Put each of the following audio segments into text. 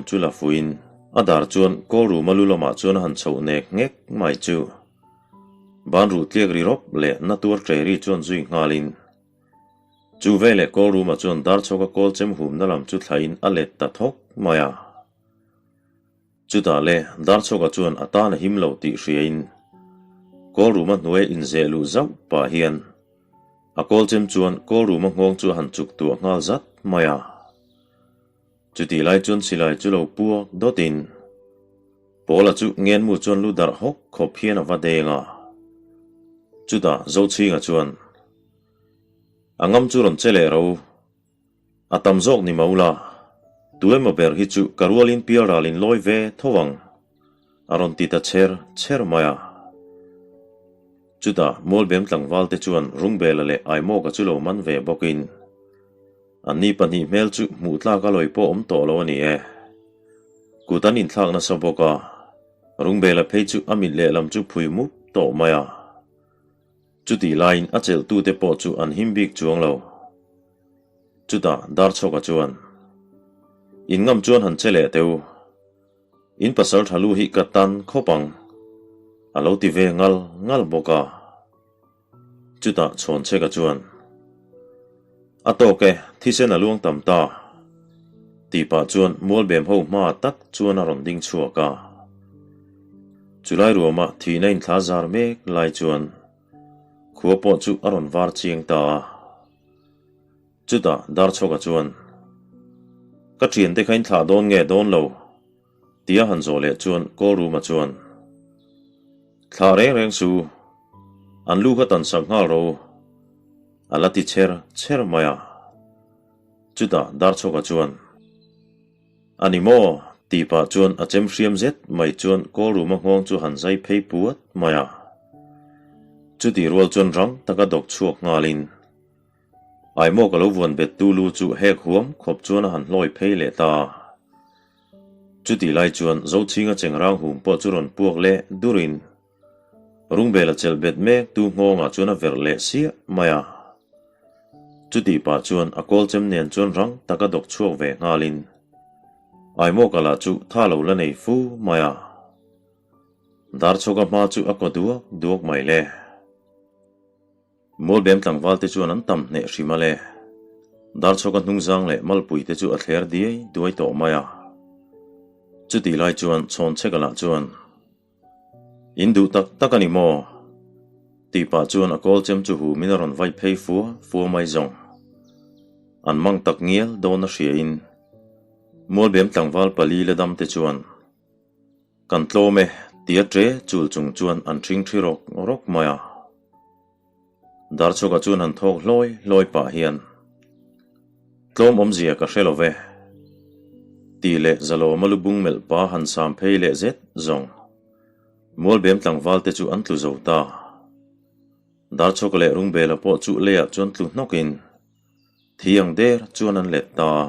hriam chu la fuin a dar chuan Kawlruma lu lamah chuan a han chhoh nek nghek mai chu. Ban ruh tliak ri rawp leh na tuar ṭe ri chuan zui nghalin chu veleh Kawlruma chuan dar chhawka kawl chem humna lam chu thlain a let ta thawk mai a. Chutah le Darchhawka chuan a tan a him lo tih hriain Kawlruma hnuai inzeh luh zauh pah hian a kawlchem chuan Kawlruma nghawng chu a han chuk tuah nghal zat mai a. Chutih lai chuan silai chu lo puak dawtin Pawla chu ngenmu chuan lu darh hawk khawp hian a va deng a. Chutah Zochhinga chuan a ngam chu rawn che leh ro. A tam zawk ni mo la, tu emaw ber hi chu ka rualin pial ralin lawi ve tho ang, a rawn ti ta chher chher mai a. Chutah Mualbem tlangval te chuan Rungbela leh Aimawka chu lo man ve bawkin, Anni pahnih hmel chu hmuh tlak a lawi pawh awm tawh lo a ni e. Kut an inthlak nasa bawk a, Rungbela phei chu a mit lehlam chu phui mup tawh mai a. Chutih laiin a chelhtute pawh chu an him bik chuang lo. Chutah Darchhawka chuan, In ngam chuan han che leh teh u. In pasal tha lu hi ka tan khawp ang, a lo ti ve ngal ngal bawk a. Chutah Chhawnchheka chuan, A tawk e, thisen a luang tam ta, tih pah chuan Mualbem ho hma tak chuan a rawn ding chhuak a. Chulai ruama thihna inthla zar mek lai chuan khua pawh chu a rawn var chiang ta a. Chutah Darchhawka chuan, Ka thiante kha inthlah dawn nge dawn lo? tia han zawh leh chuan Kawlruma chuan, Thlah reng reng su, an lu kha tan sak nghal ro, a la ti chher chher mai a. Chutah Darchhawka chuan, A ni maw? tih pah chuan a chem hriam zet mai chuan Kawlruma nghawng chu han zai phei puat mai a. Chutih rual chuan rang taka dawk chhuak nghalin Aimaw ka lo vuan bet tu lu chu hek huam khawp chuan a han hlawi phei leh ta. Chutih lai chuan Zochhinga chengrang hum pawh chu rawn puak leh durin Rungbela chelh bet mek tu nghawngah chuan a verh leh siah mai a. Chutih pah chuan a kawlchem nen chuan rang taka dawk chhuak ve nghalin Aimaw ka lah chu tha lo la nei fu mai a. Darchhawka hma chu a kaw duak duak mai le. Mualbem tlangval te chuan an tam hneh hrim a le. Darchhawka hnungzang leh malpui te chu a thler diai duai tawh mai a. Chutih lai chuan Chhawnchheka lah chuan, In duh tak tak a ni maw? tih pah chuan a kawl chem chu hu min a rawn vai phei fua fua mai zawng. An mang tak ngial dawn a hriain Mualbem tlangval pali la dam te chuan, Kan tlawm e, tia ṭe chul chung chuan an ṭhing ṭhi rawk rawk mai a. Darchhawka chuan han thawk hlawi hlawi pah hian, Tlawm awmzia ka hre lo ve, tih leh Zalawma lu bung melh pa han sam phei leh zet zawng. Mualbem tlangval te chu an tlu zo ta. Darchhawka leh Rungbela pawh chu leiah chuan tlu hnawkin, Thi ang der chuan an let ta a.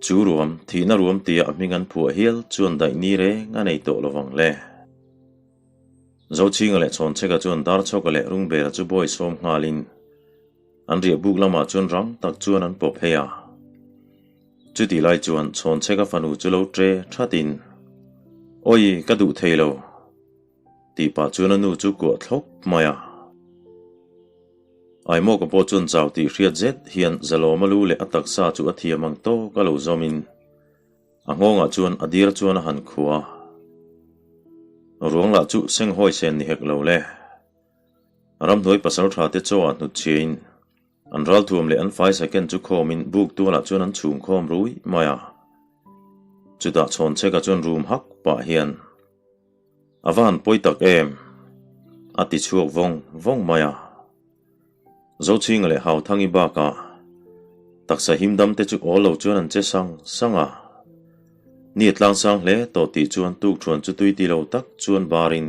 Chu ruam, thihna ruam tia a hming an phuah hial chuan daih ni reng a nei tawh lo vang le. Zochhinga leh Chhawnchheka chuan Darchhawka leh Rungbela chu bawi sawm nghalin an riah buk lamah chuan rang tak chuan an pawp phei a. Chutih lai chuan Chhawnchheka fanu chu lo ṭe ṭhatin, Awi, ka duh thei lo! Tih pah chuan a nu chu kuah thlawp mai a. Aimawka pawh chuan chau tih hriat zet hian Zalawma lu leh a taksa chu a thiam ang tawk a lo zawmin a nghawngah chuan a dir chuan a han khuh a. Ruang lah chu senghawi sen ni hek lo le. Ramhnuai pasal tha te chaw ah hnut chhiain an ralthuam leh an fai second chu khawmin buk tualah chuan an chhung khawm rui mai a. Chutah Chhawnchheka chuan rum hak pah hian. A va han pawi tak em? A ti chhuak vawng vawng mai a. Zochhinga leh Hauthangi bakah taksa himdam te chu awl lo chuan an che sang sang a. Ni a tlang sang hle tawh tih chuan tukthuan chu tui ti lo tak chuan barin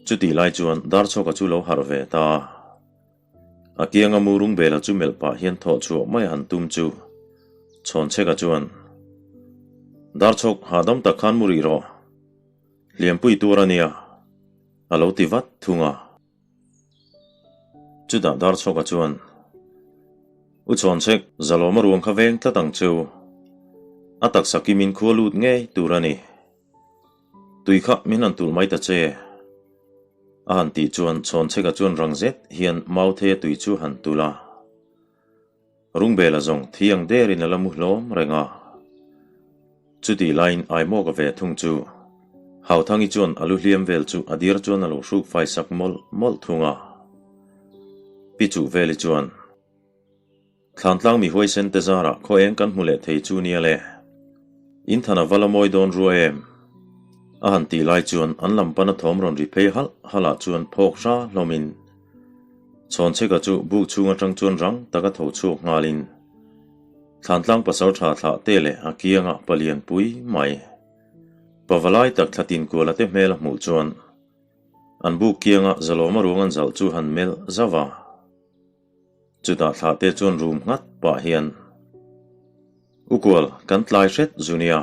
chutih lai chuan Darchhawka chu lo harh ve ta a. A kianga mu Rungbela chu melh pah hian thawh chhuah mai han tum chu Chhawnchheka chuan, Darchhawk hahdam tak khan mu rih rawh, hliampui tur a nia, a lo ti vat thung a. Chutah Darchhawka chuan, U Chhawnchhek, Zalawma ruang kha veng tlat ang cheu. A taksa kimin khua lut ngei tur a ni. Tui kha min han tulh mai ta che. A han tih chuan Chhawnchheka chuan rang zet hian Mautheia tui chu han tulh a. Rungbela zawng thiang derin a la mu hlawm reng a. Chutih laiin Aimawka ve thung chu Hauthangi chuan a lu hliam vel chu a dir chuan a lo hruk fai sak mawlh mawlh thung a. Pi Chuhveli chuan. Thlantlang mi huaisen te zarah khaw eng kan hmu leh thei chu nia le. In than a va la mawi dawn rua em? A han tih lai chuan an lam pana thawm rawn ri phei halh halh ah chuan phawk hra hlawmin Chhawnchheka chu buk chhung atang chuan rang taka tho chhuak nghalin Thlantlang pasal tha thlah te leh a kiangah palian pui mai Pavalai tak thlatin kuala te hmel a hmuh chuan an buk kianga zalawma ruang an zalh chu han melh zauh a. Chutah thlah te chuan rum nghat pah hian, U kual, kan tlai hret zu nia.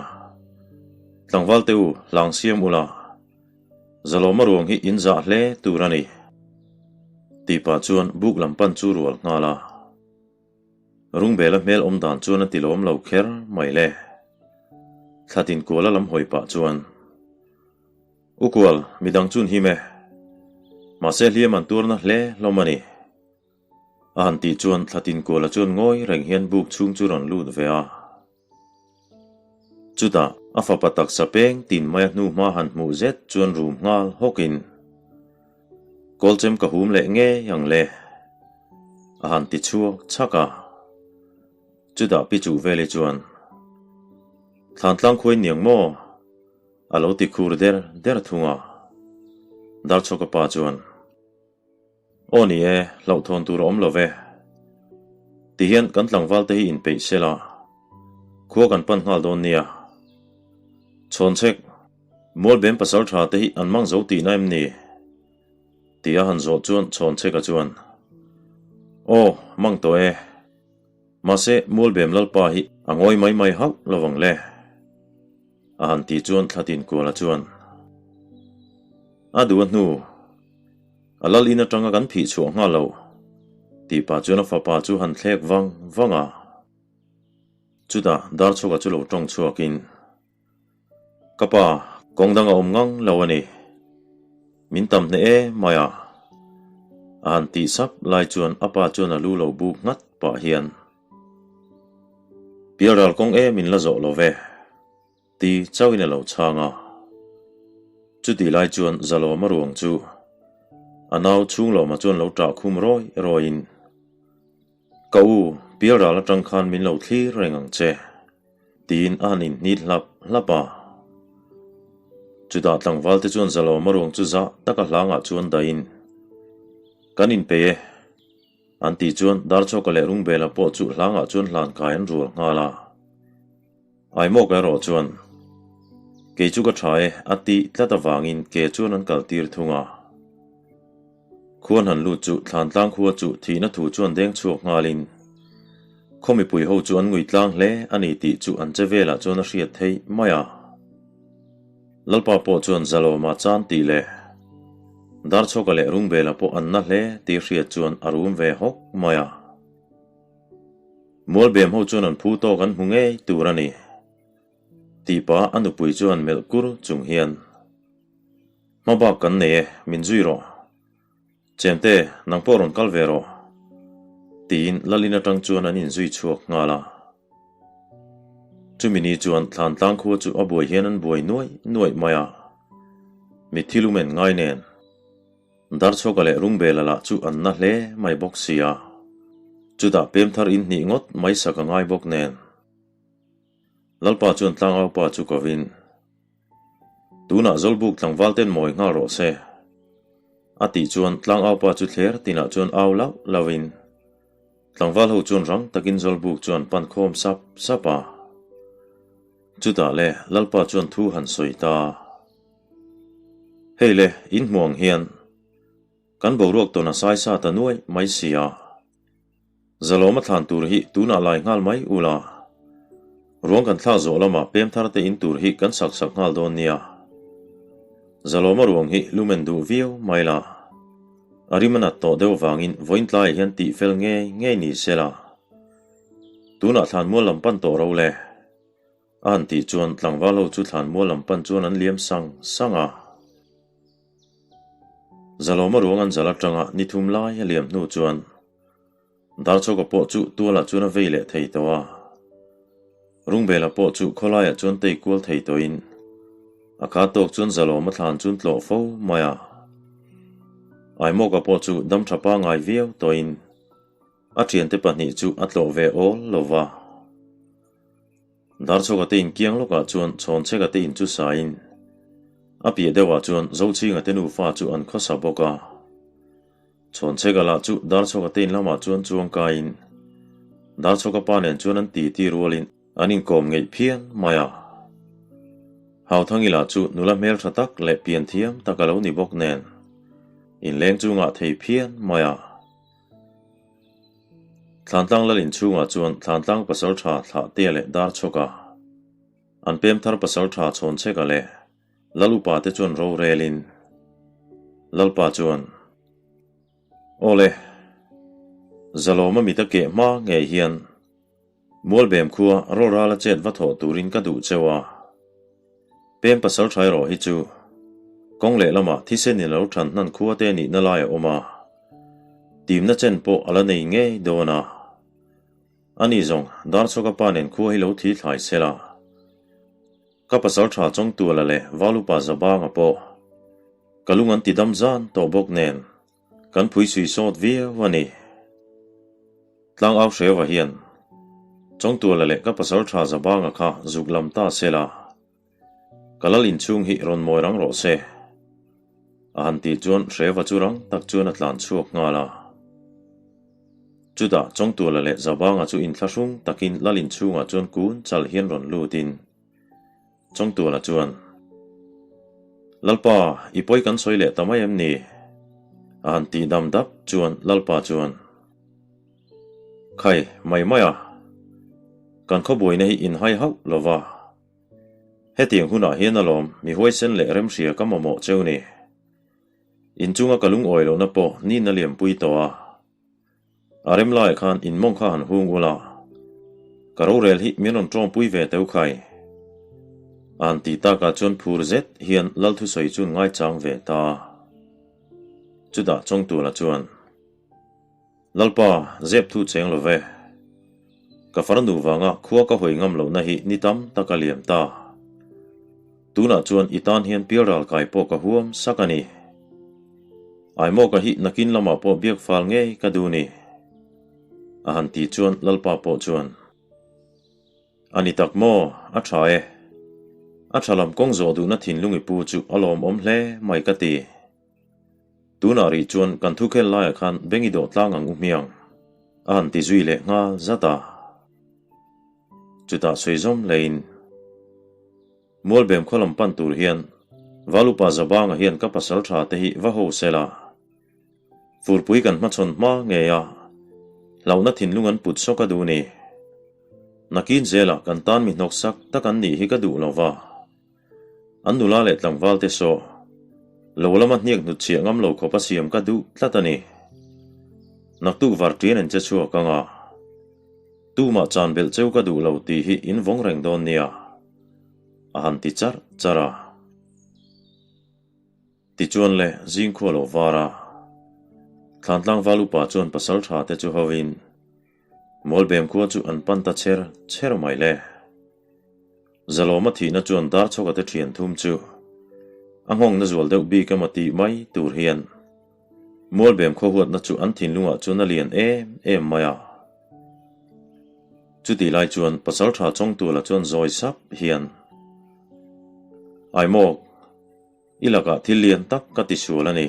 Tlangval te u, hlang siam ula, Zalawma ruang hi in zah hle tur a ni, tih pah chuan buk lam pan chu rual nghal a. Rungbela hmel awm dan chuan a ti lawm lo kher mai le. Thlatin kuala lam hawi pah chuan, U kual, midang chun him e. Mahse hliam an tuarna hle hlawm a ni. A han tih chuan Thlatin kuala chuan ngawi reng hian buk chhung chu rawn lut ve a. Chutah a fapa taksa peng tin mai a hnuhma han hmuh zet chuan rum nghal hawkin, Kawlchem ka hum leh ngei ang le, a han ti chhuak chhak a. Chutah Pi Chuhveli chuan, Thlantlang khuai niang maw? A lo ti khur der der thung a. Darchhawka pa chuan. Aw ni e, hlauhthawn tur a awm lo ve. Tihian kan tlangval te hi inpeih se la, khua kan pan nghal dawn nia. Chhawnchhek, Mualbem pasal tha te hi an mang zo tihna em ni? Tih a han zawh chuan Chhawnchheka chuan, Aw, mang tawh e. Mahse, Mualbem Lalpa hi a ngawi mai mai hauh lovang le. A han tih chuan Thlatin Kuala chuan, A duh a hnu. A lal in atanga kan phih chhuah nghal lo, tih pah chuan a fapa chu han thlek vang vang a. Chutah Darchhawka chu lo tawng chhuakin, Ka pa, kawng dang a awm ngang lo a ni. Min tam hneh e mai a. A han tih sap lai chuan a pa chuan a lu lo buk nghat pah hian, Pialral kawng em in la zawh lo ve. Ti chauhin a lo chhang a. Chutih lai chuan Zalawma ruang chu a nau chhunglawma chuan lo ṭah khum rawi rawiin, Ka u, pialral aṭang khan min lo thlir reng ang che, tiin a han inhnit hlap hlap a. Chutah tlangvalte chuan Zalawma ruang chu zah taka hlangah chuan dahin, Kan inpeih e, an tih chuan Darchhawka leh Rungbela pawh chu hlangah chuan hlan kai an rual nghal a. Aimawk erawh chuan, Kei chu ka tha e, a tih tlat avangin ke chuan an kal tir thung a. Khuan han lut chu Thlantlang khua chu thihna thu chuan deng chhuak nghalin khaw mipui ho chu an ngui tlang hle a ni tih chu an che velah chuan a hriat theih mai a. Lalpa pawh chuan Zalawma chan tih leh Darchhawka leh Rungbela pawh an na hle tih hriat chuan a rum ve hawk mai a. Mualbem ho chuan an phu tawk an hmu ngei tur a ni, tih pah a nupui chuan melh kur chung hian, Hma bak kan nei e, min zui rawh. Chemte, nang pawh rawn kal ve rawh, tiin Lalin atang chuan an inzui chhuak nghal a. Chumi ni chuan Thlantlang khua chu a buai hian an buai nuaih nuaih mai a, mitthi lumen ngai nen. Darchhawka leh Rungbela lah chu an na hle mai bawk si a, chutah pem thar in hnih ngawt mai sak a ngai bawk nen. Lalpa chuan tlangaupa chu ko in, Tunah Zawlbuk tlangval ten mawi nghal rawh se, a tih chuan tlangaupa chu thler tinah chuan au lauh lauh in, tlangval ho chuan rang takin Zawlbuk chuan pan khawm sap sap a. Chutah le Lalpa chuan thu han sawi ta. Hei le, in hmu ang hian kan boruak tawn a sai sa ta nuai mai si a. Zalawma thlan tur hi tunah lai nghal mai ula, ruang kan thlak zawh lamah pem thar te in tur hi kan sak sak nghal dawn nia. Zalawma ruang hi lumen duh viau mai la, a rim a nat tawh deuh vangin vawiin tlaiah hian tih fel ngei ngei ni se la. Tunah thlan mual lam pan tawh ro le. A han tih chuan tlangval ho chu thlanmual lam pan chuan an liam sang sang a. Zalawma ruang an zal atanga ni thum lai a liam hnu chuan Darchhawka pawh chu tualah chuan a vei leh thei tawh a. Rungbela pawh chu khawlaiah chuan tei kual thei tawhin a kha tawk chuan Zalawma thlan chuan tlawh fo mai a. Aimawka pawh chu dam tha pangai viau tawhin a thiante pahnih chu a tlawh ve awl lo va. Darchhawka te inkiang lawkah chuan Chhawnchheka te in chu sain a piah deuhah chuan Zochhinga te nufa chu an khawsa bawk a. Chhawnchheka lah chu Darchhawka te in lamah chuan chuang kaiin Darchhawka pa nen chuan an titi rualin an inkawm ngeih phian mai a. Hauthangi lah chu nula hmeltha tak leh pian thiam tak a lo ni bawk nen inleng chu ngah thei phian mai a. Thlantlang lal inchhungah chuan Thlantlang pasaltha Thlahtea leh Darchhawka, an pem thar pasaltha Chhawnchheka leh Lal upa te chuan rorelin Lalpa chuan, Aw le, Zalawma mit a keh hma ngei hian Mualbem khua rawlrala chet va thawh turin ka duh cheu a. Pem pasal tha erawh hi chu kawng lehlamah thisen in a lo than hnan khua te nihna lai a awm a, timna chen pawh a la nei ngei dawn a. Ani zawng Darchhawka pa nen khua hi lo thli thlai sela. Ka pasal tha Chawngtuala leh Valupa Zabanga pawh ka lung an ti dam zan tawh bawk nen Kan phui sui sawt viau a ni. Tlangau Hreva hian Chawngtuala leh ka pasal tha Zabanga kha zuk lam ta se la, ka lal inchhung hi rawn mawi rang rawh se. A han tih chuan Hreva chu rang tak chuan a tlan chhuak nghal a. Chutah Chawngtuala leh Zabanga chu inthlahrung takin lal inchhungah chuan kun chal hian rawn lutin Chawngtuala chuan, Lalpa, i pawi kan sawi leh ta mai em ni? A han tih dam dap chuan Lalpa chuan, Khai, mai mai a, kan khawbuaina hi inhai hauh lo va. Hetiang hunah hian alawm mi huaisen leh remhria ka mamawh cheu ni. Inchunga ka lungawi lohna pawh nin a liampui tawh a. A rem laiah khan in mawng kha han hung ula, ka rorel hi min rawn tawngpui ve teu khai. A han tih takah chuan phur zet hian Lal thusawi chu an ngaichang ve ta. Chutah Chawngtuala chuan, Lalpa, zep thu cheng lo ve. Ka farnu vanga khua ka hawi ngam lohna hi ni tam tak a liam ta. Tunah chuan i tan hian pialral kai pawh ka huam sak a ni. Aimawka hi nakin lamah pawh biak fal ngei ka duh ni. A han tih chuan Lalpa pawh chuan, A ni tak maw? A tha e. A tha lam kawng zawh duhna thinlung i pu chu a lawmawm hle mai ka ti. Tunah rih chuan kan thukhel laiah khan beng i dawh tlang ang u hmiang, a han ti zui leh nghal zat a. Chutah sawi zawm hlein Mualbem khaw lam pan tur hian Valupa Zabanga hian ka pasal tha te hi va ho sela. Furpui kan hmachhawn hma ngei a, hlauhna thinlung an put sawk a duh ni. Nakin zelah kan tan mi hnawksak tak an nih hi ka duh lo va. An nula leh tlangval te saw lo lama hniak hnut chhiah ngam lo khawp a siam ka duh tlat a ni. Naktuk var ṭian an che chhuak ang a, tumah chan belh cheu ka duh lo tih hi in vawng reng dawn nia, a han ti charh charh a. Tichuan le, zingkhua lo var a, Thlantlang val upa chuan pasal ṭha te chu hovin Mualbem khua chu an pan ta cher cher mai le. Zalawma thihna chuan Darchhawka te thian thum chu a nghawngna zual deuh bik emaw tih mai tur hian Mualbem khaw huatna chu an thinlungah chuan a lian em em mai a. Chutih lai chuan Pasaltha Chawngtuala chuan zawi sap hian, Aimawk, I lakah thil lian tak ka tisual a ni.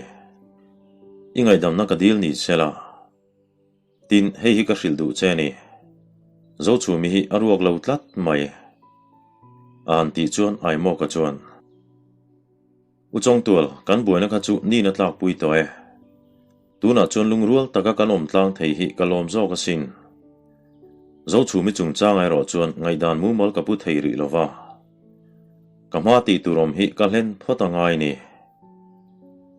I ngaihdamna ka dil ni se la. Tin, hei hi ka hrilh duh che a ni. Zochhumi hi a ruak lo tlat mai. A han tih chuan Aimawka chuan, U Chawngtual, kan buaina kha chu nina tlakpui tawh e. Tunah chuan lungrual taka kan awm tlang thei hi ka lawm zawk asin. Zochhumi chungchangah erawh chuan ngaihdan mumal ka pu thei rih lo va. Ka hma tih tur awm hi ka hlen phawt a ngai ni.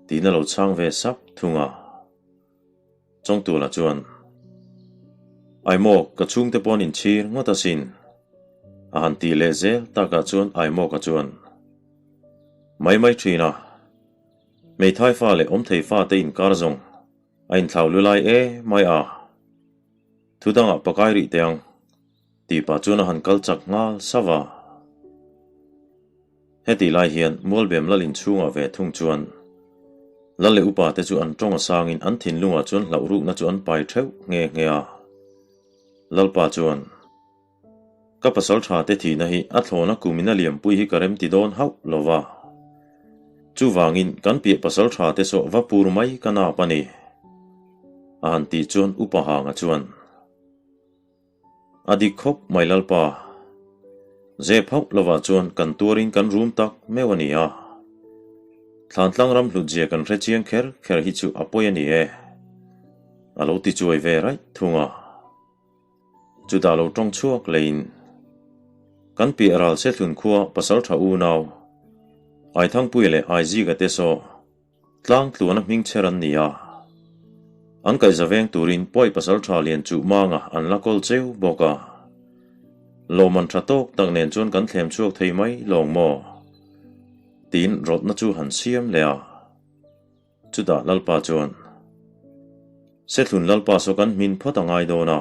Tiin a lo chhang ve sap thung a. Chawngtuala chuan, Ai maw, ka chhungte pawh an inchhir ngawt asin. A han tih leh zel takah chuan Aimawka chuan, Mai mai thin a, hmeithai fa leh awmthei fa te inkar zawng a inthlau lu lai e mai a, thu dangah pakai rih teh ang, tih pah chuan a han kal chak nghal sauh a. Hetih lai hian Mualbem lal inchhungah ve thung chuan lal leh upa te chu an tawng a sangin an thinlungah chuan hlauh rukna chu an pai theuh nghe nghe a. Lalpa chuan, Ka pasal tha te thihna hi a thlawna kumin a liampui hi ka rem ti dawn hauh lo va. Chuvangin kan piah pasal tha te sawh va pur mai ka nap a ni. A han tih chuan Upa Hanga chuan, A dik khawp mai Lalpa. Zep hauh lovah chuan kan tuarin kan rum tak meuh a ni a. Thlantlang ram hlutzia kan hre chiang kher kher hi chu a pawi a ni e. A lo ti chuai ve raih thung a. Chutah lo tawng chhuak leiin kan piah ral Sethlun khua pasal tha unau Aithangpuia leh Aizika te saw tlang tluana hming chher an ni a. An kaihza veng turin pawi pasal tha lian chuh manga an la kawl cheu bawk a. Lawmman tha tawk tak nen chuan kan thlem chhuak thei mai lawng maw? Tiin rawtna chu han siam leh a. Chutah Lalpa chuan, Sethlun Lalpa saw kan hmin phawt a ngai dawn a.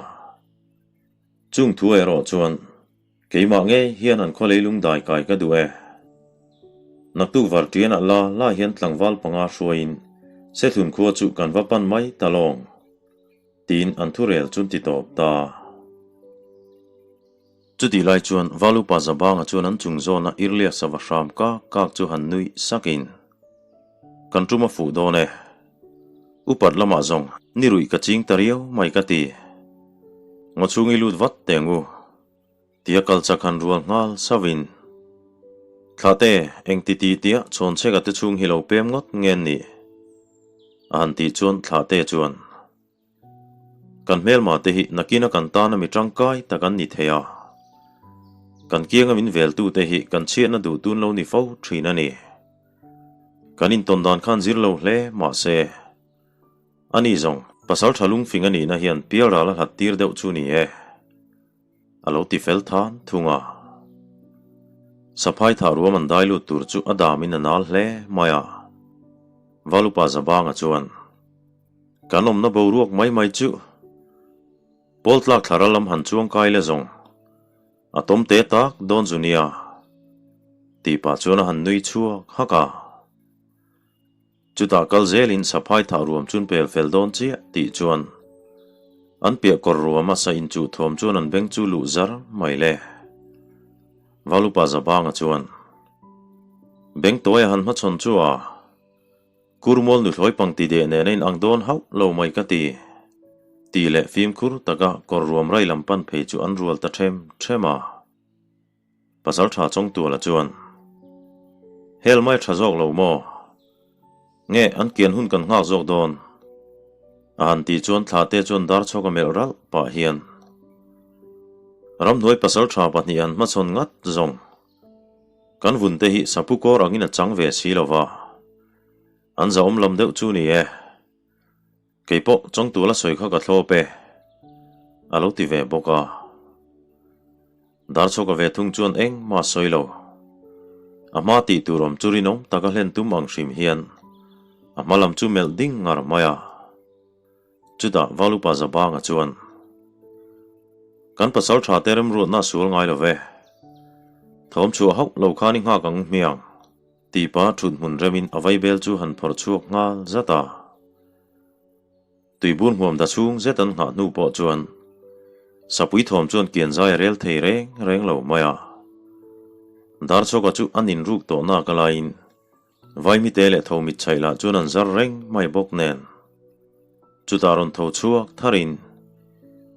Chung thu erawh chuan, Keimah ngei hian an khaw leilung dai kai ka duh e. Naktuk varṭianah la la hian tlangval panga hruaiin Sethlun khua chu kan va pan mai ta lawng, tiin an thurel chu an ti tawp ta. Chutih lai chuan Valupa Zabanga chuan an chung zawna Irlia sava hram kak kak chu han nuih sakin, Kan tum a fuh dawn e. Upat lamah zawng ni ruih ka ching ta riau mai ka ti. Ngaw chhung i lut vat teng u, tia kal chak han rual nghal sauhin, Thlahte, eng ti ti tia chhawnchheka te chhung hi lo pem ngawt nge an nih? A han tih chuan Thlahte chuan, Kan hmelma te hi nakina kan tana mi tangkai tak an ni thei a. Kan kianga min veltu te hi kan chhiatna duh tun lo ni fo thin a ni. Kan intawn dan khan zir lo hle mahse, ani zawng pasal tha lungfing a nihna hian pialral a hlat tir deuh chu ni e. A lo ti fel than thung a. Saphai thah ruam an dai lut tur chu a damin a nal hle mai a. Valupa Zabanga chuan. Kan awmna boruak mai mai chu Pawl tlak thlara lam han chuang kai le zawng a tawm te tak dawn zu nia tih pah chuan a han nui chhuak hak a. Chutah kal zelin saphai thah ruam chun pel fel dawn chiah tih chuan an piah kawr ruam a sa inchuh thawm chuan an beng chu luh zar mai le. Valupa Zabanga chuan beng tawi a han hmachhawn chu a. Kurmual nuthlawi pangti deh nena in ang dawn hauh lo mai ka ti. Tih leh fimkhur taka kawr ruam rai lam pan phei chu an rual ta ṭhem ṭhem a. Pasal ṭha Chawngtuala chuan, Hel mai ṭha zawk lo maw? Nge an kian hun kan nghak zawk dawn? A han tih chuan Thlahte chuan darchhawk a melh ralh pah hian, Ramhnuai pasal ṭha pahnih an hmachhawn ngat zawng. Kan vun te hi sapu kawr angin a chang ve si lo va, an zahawm lam deuh chu ni e. Kei pawh Chawngtuala sawi kha ka thlawp e, a lo ti ve bawk a. Darchhawka ve thung chuan engmah sawi lo. A hma tih tur awm chu rinawm taka hlen tum ang hrim hian a hma lam chu melh ding ngar mai a. Chutah Valupa Zabanga chuan, Kan pasal tha te remruatna a sual ngai lo ve. Thawm chhuah hauh lo khan i nghak ang hmiang, tih pa thut hmun remin a vaibel chu han phawrh chhuak nghal zat a. Tuibur hmuam da chhung zet an nghah hnu pawh chuan Sapui thawm chuan kian zai a rel thei reng reng lo mai a. Darchhawka chu an inruk tawh nak a laiin Vaimite leh tho mitchhaih lah chuan an zar reng mai bawk nen. Chutah rawn tho chhuak tharin,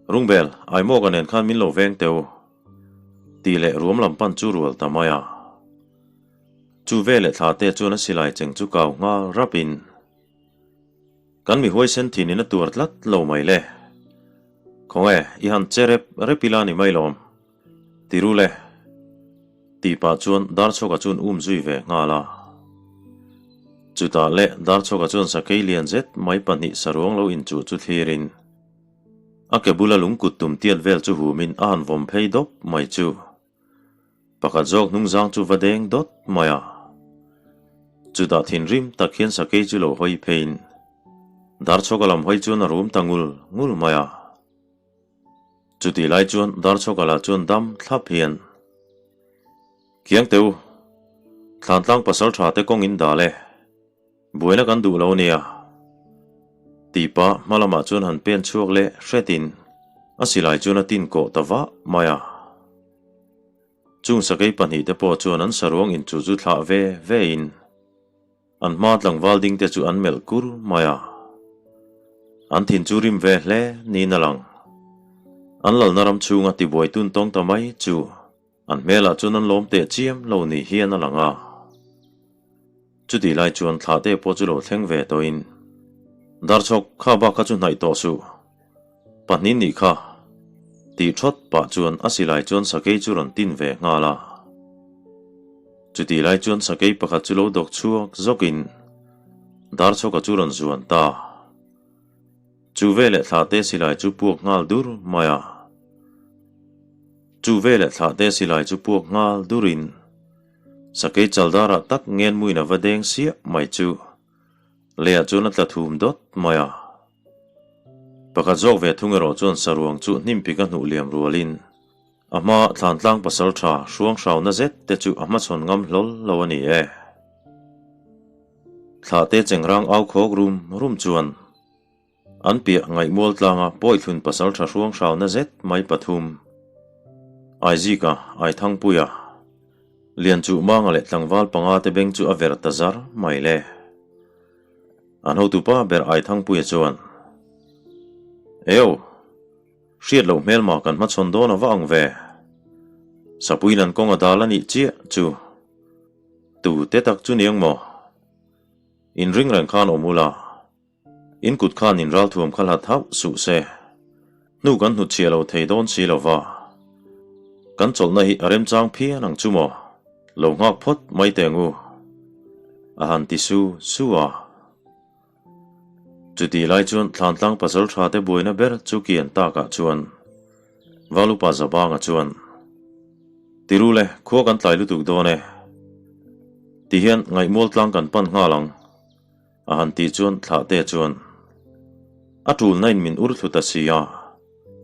Rungbel, Aimawka nen khan min lo veng teh u, tih leh ruam lam pan chu rual ta mai a. Chu veleh thla te chuan a silai cheng chu kau nghal rapin, Kan mi huaisen thinin a tuar tlat lo mai le. Khawnge, i han che rep rep ila ni mai lawm. Ti ru le. Tih pah chuan Darchhawka chuan um zui ve nghal a. Chutah leh Darchhawka chuan sakei lian zet mai pahnih saruang lo inchuh chu thlirin a ke bula lungkut tum tiat vel chu humin a han vawm phei dawp mai chu. Pakhat zawk hnungzang chu va deng dawt mai a. Chutah thinrim tak hian sakei chu lo hawi pheiin Darchhawka lam hawi chuan a rum ta ngul ngul mai a. Chutih lai chuan Darchhawka lah chuan dam thlap hian, Kiang teh u, Thlantlang pasal tha te kawng in dal e, buaina kan duh lo nia. Tih pah hma lamah chuan han pen chhuak leh hretin a silai chuan a tin kawh ta vah mai a. Chung sakei pahnihte pawh chuan an saruang inchuh chu thlah ve vein An hma tlangval ding te chu an melh kur mai a. An thin chu rim ve hle niin a lang. An lalna ram chhunga tibuai tun tawng ta mai chu an hmelah chuan an lawm teh chiam lo ni hian a lang a. Chutih lai chuan thlah te pawh chu lo thleng ve tawhin, Darchhawk kha bak kha chu hnaih tawh suh. Pahnih nih kha. Tih thawt pah chuan a silai chuan sakei chu rawn tin ve nghal a. Chutih lai chuan sakei pakhat chu lo dawk chhuak zawkin Darchhawka chu rawn zuan ta. Chu veleh thlahte silai chu puak nghal dur mai a. Chu veleh thlahte silai chu puak nghal durin sakei chaldarah tak ngenmuin a va deng siah mai chu leiah chuan a tla thum dawt mai a. Pakhat zawk ve thung erawh chuan saruang chu hnimpik a hnuh liam rualin a hma thlantlang pasal tha hruang hrauna zet te chu a hmachhawn ngam hlawl lo a ni e. Thlahte chengrang au khawk rum rum chuan an piah ngaihmual tlanga pawithlun pasal tha hruang hrauna zet mai pathum Aizika, Aithangpuia, Lianchuhmanga leh tlangval panga te beng chu a ver ta zar mai le. An hotupa ber Aithangpuia chuan, Eo! Hriat loh hmelma kan hmachhawn dawn a va ang ve. Sapuiin an kawng a dal a nih chiah chu. Tu te tak chu niang maw? Inring reng khan awm ula. In kut khan in ralthuam kha hlat hauh suh se. Hnu kan hnutchhiah lo thei dawn si lo va. Kan chawlhna hi a remchang phian ang chu maw? Lo nghak phawt mai teh ang u. A han ti su su a. Chutih lai chuan Thlantlang pasal tha te buaina ber chu kian takah chuan Valupa Zabanga chuan, Tirule, khua kan tlai lutuk dawn e. Tihian ngaihmual tlang kan pan nghal ang. A han tih chuan thlahte chuan a tulna in min ur thlu ta si a,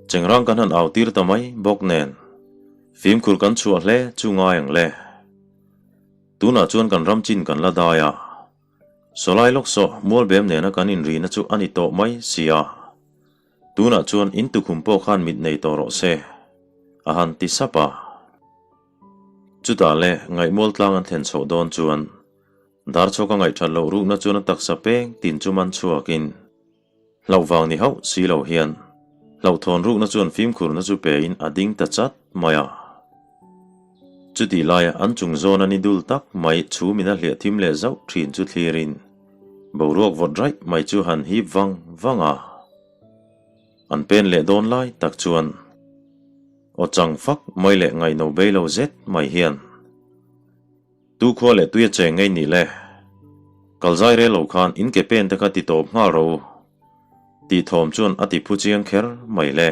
chengrang kan han au tir ta mai bawk nen fimkhur kan chhuah hle chu ngai ang le. Tunah chuan kan ram chin kan la dai a, sawlai lawk saw mualbem nena kan inrina chu a ni tawh mai si a, tunah chuan in tukhum pawh khan mit nei tawh rawh se, a han ti sap a. Chutah le ngaihmual tlang an thlen chhoh dawn chuan Darchhawk a ngaihthat loh rukna chuan a taksa peng tin chu man chhuakin hlauh vang ni hauh si lo hian hlauhthawn rukna chuan fimkhurna chu pein a ding ta chat mai a. Chutih laia an chung zawn a ni dul tak mai chhumin a hliah thim leh zauh thin chu thlirin boruak vawt raih mai chu han hip vang vang a. An pen leh dawn lai tak chuan aw chang fak mai leh ngaihno bei lo zet mai hian Tu khua leh tui a cheng ngei nih le. Kal zai rel lo khan in ke pen te kha ti tawp nghal ro. Tih thawm chuan a ti phu chiang kher mai le.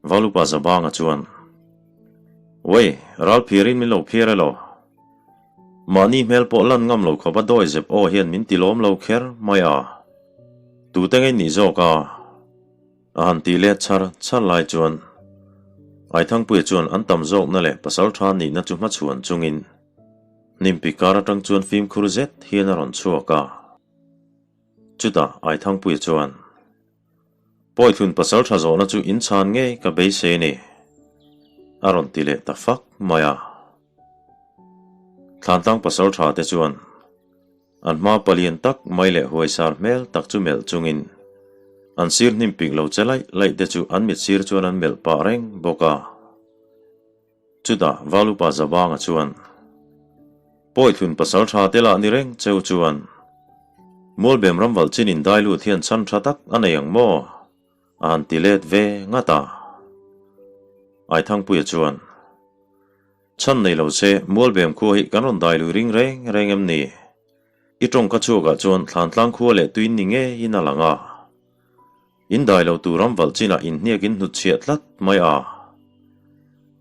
Valupa Zabanga chuan, Wei, ral phiar in min lo phiar elaw? Mahni hmel pawh lan ngam lo khawp a dawi zep aw hian min ti lawm lo kher mai a. Tute ngei nih zawk a? A han tih let chhar chhar lai chuan Aithangpuia chuan an tam zawkna leh pasal tha nihna chu hmachhuan chungin Hnimpi kar atang chuan fimkhur zet hian a rawn chhuak a. Chutah Aithangpuia chuan, Pawithlun pasal tha zawhna chu in chhan ngei ka beisei ni, a rawn ti leh ta fak mai a. Thlantlang pasal tha te chuan, An hma palian tak mai leh huaisar hmel tak chu melh chungin an sir hnim pik lo che laih laih te chu an mit sir chuan an melh pah reng bawk a. Chutah Valupa Zabanga chuan, Pawithlun pasal tha te lah ni reng cheu chuan Mualbem ramvalh chin in dai lut hian chhan tha tak a nei ang maw? A han ti let ve ngat a. Aithangpuia chuan, Chhan nei lo che, Mualbem khua hi kan rawn dai lui ring reng reng em ni? I tawngka chhuakah chuan Thlantlang khua leh tuin ni ngeiin a lang a. In dai lo tur ram valh chinah inhniak in hnutchhiah tlat mai a.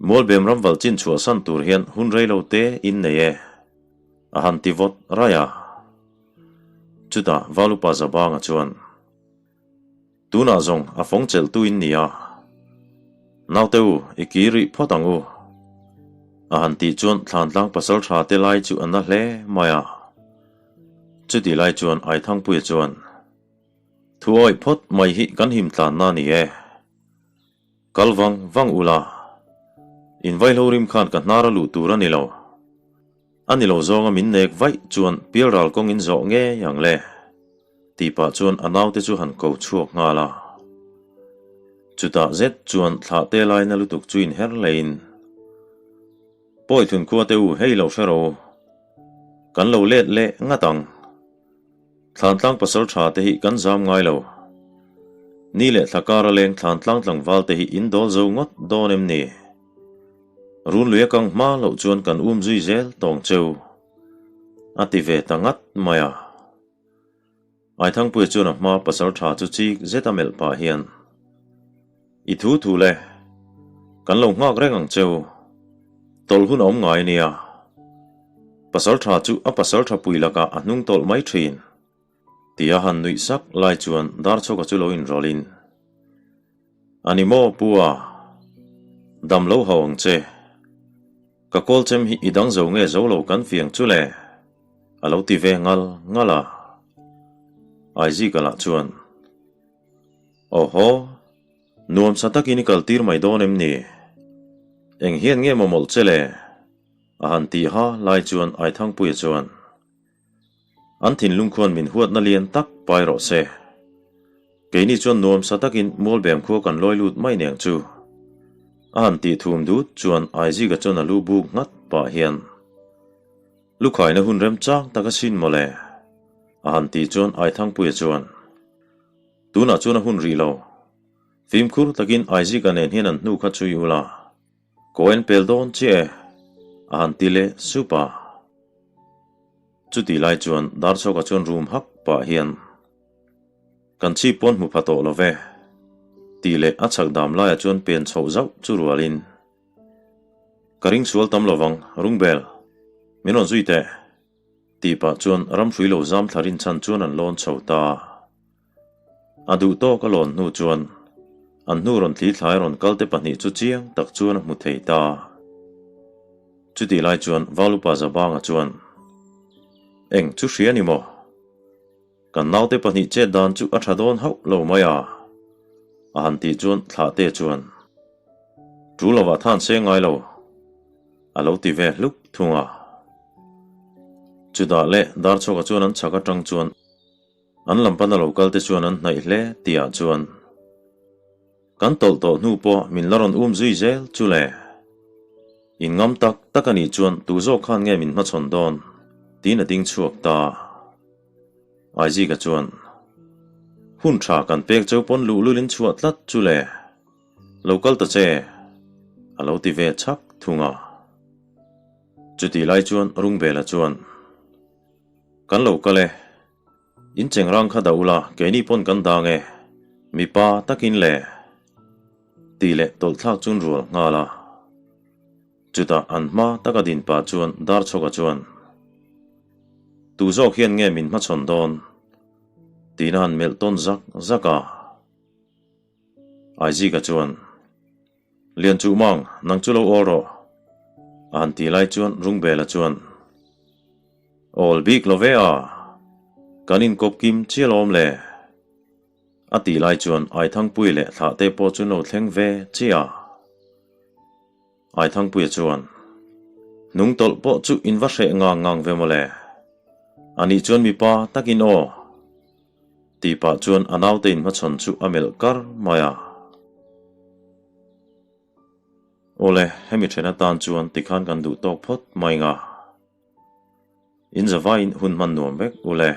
Mualbem ram valh chin chhuahsan tur hian hun rei lo te in nei e, a han ti vawt raih a. Chutah Valupa Zabanga chuan, Tunah zawng a fawng chelhtu in ni a, naute u i kir rih phawt ang u, a han tih chuan Thlantlang pasal tha te lai chu a na hle mai a. Chutih lai chuan Aithangpuia chuan, Thu awih phawt mai hi kan him tlanna a ni e. Kal vang vang ula, in vaihlo rim khan ka hnar a luh tur a ni lo. A ni lo zawnga min nek vaih chuan pialral kawng in zawh ngei ang le, tih pah chuan a naute chu han ko chhuak nghal a. Chutah zet chuan thlah te laina lutuk chu inher leiin, Pawi thunkhua te u hei lo hre ro, kan lo let leh ngat ang. Thlantlang pasal tha te hi kan zam ngai lo. Ni leh thla kar a leng thlantlang tlangval te hi in dawl zo ngawt dawn em ni? Runlui a kang hma loh chuan kan um zui zel tawng cheu. A ti ve ta ngat mai a. Aithangpuia chuan a hma pasal tha chu chik zet a melh pah hian, I thu thu le, kan lo nghak reng ang cheu. Tawlh hun a awm ngai nia. Pasal tha chu a pasal tha pui lakah a hnung tawlh mai thin. Tia han nuih sak lai chuan Darchhawka chu lo inrawlhin, A ni maw Pu a, dam lo hau ang che. Ka kawl chem hi i dang zo nge zo lo kan fiang chu le, a lo ti ve ngal ngal a. Aizika lah chuan, Awhaw, nuamsa takin i kaltir mai dawn em ni? Eng hian nge maw mawlh che le? A han tih ha lai chuan Aithangpuia chuan, An thinlung khuan min huatna lian tak pai rawh se. Keini chuan nuamsa takin Mualbem khua kan lawi lut mai neng chu. A han tih thum dut chuan Aizika chuan a lu buk nghat pah hian, Lukhaina hun remchang tak asin mawle, a han tih chuan Aithangpuia chuan, Tunah chuan a hun rih lo. Fimkhur takin Aizika nen hian an hnu kha chui ula. Kaw en pel dawn chiah e, a han ti leh sup a. Chutih lai chuan Darchhawka chuan rum hak pah hian, Kan chhip pawn hmu pha tawh lo ve, tih leh a chhak dam laiah chuan pen chhoh zauh chu rualin, Ka ring sual tam lovang, Rungbel, min rawn zui teh, tih pah chuan ramhrui lo zam thla rinchhan chuan an lawn chho ta. A duh tawk a lawn hnu chuan an hnu rawn thli thlai rawn kal te pahnih chu chiang tak chuan a hmu thei ta. Chutih lai chuan Valupa Zabanga chuan, Eng chu hria ni maw? Kan naute pahnih chet dan chu a tha dawn hauh lo mai a, a han tih chuan thlah te chuan, Ṭul lovah than se ngai lo, a lo ti ve hluk thung a. Chutah leh Darchhawka chuan an chhak atang chuan, An lam pana lo kal te chuan an hnaih hle tihah chuan kan tawlh tawh hnu pawh min la rawn um zui zel chu le. In ngam tak tak a nih chuan tu zawk khan nge min hmachhawn dawn tiin a ding chhuak ta. Aizika chuan hun tha kan pek cheu pawn luhlul in chhuah tlat chu le. Lo kal ta che a lo ti ve chhak thung a. Chutih lai chuan Rungbela chuan Kan lo kal e. In chengrang kha dah ula, keini pawn kan dang e. Mipa takin le. Tih leh tawlhthlak chun rual nghal a. Chutah an hma taka din pah chuan Darchhawka chuan, Tu zawk hian nge min hmachhawn dawn? Tiin a han melh tawn zak zak a. Aizika chuan, Lian chuh mang, nang chu lo awl rawh, a han ti lai chuan Rungbela chuan, Awl bik lo ve a, kan inkawp kim chiah lawm le, a tih lai chuan Aithangpui leh Thlahte pawh chu an lo thleng ve chiah a. Aithangpuia chuan, Hnung tawlh pawh chu in va hreh ngang ngang ve mawle, anih chuan mipa takin aw, Tih pah chuan a naute inhmachhawn chu a melh kar mai a. Awle, hemi then atan chuan tikhan kan duh tawk phawt mai nga. In zavaiin hun hman nuam vek ule.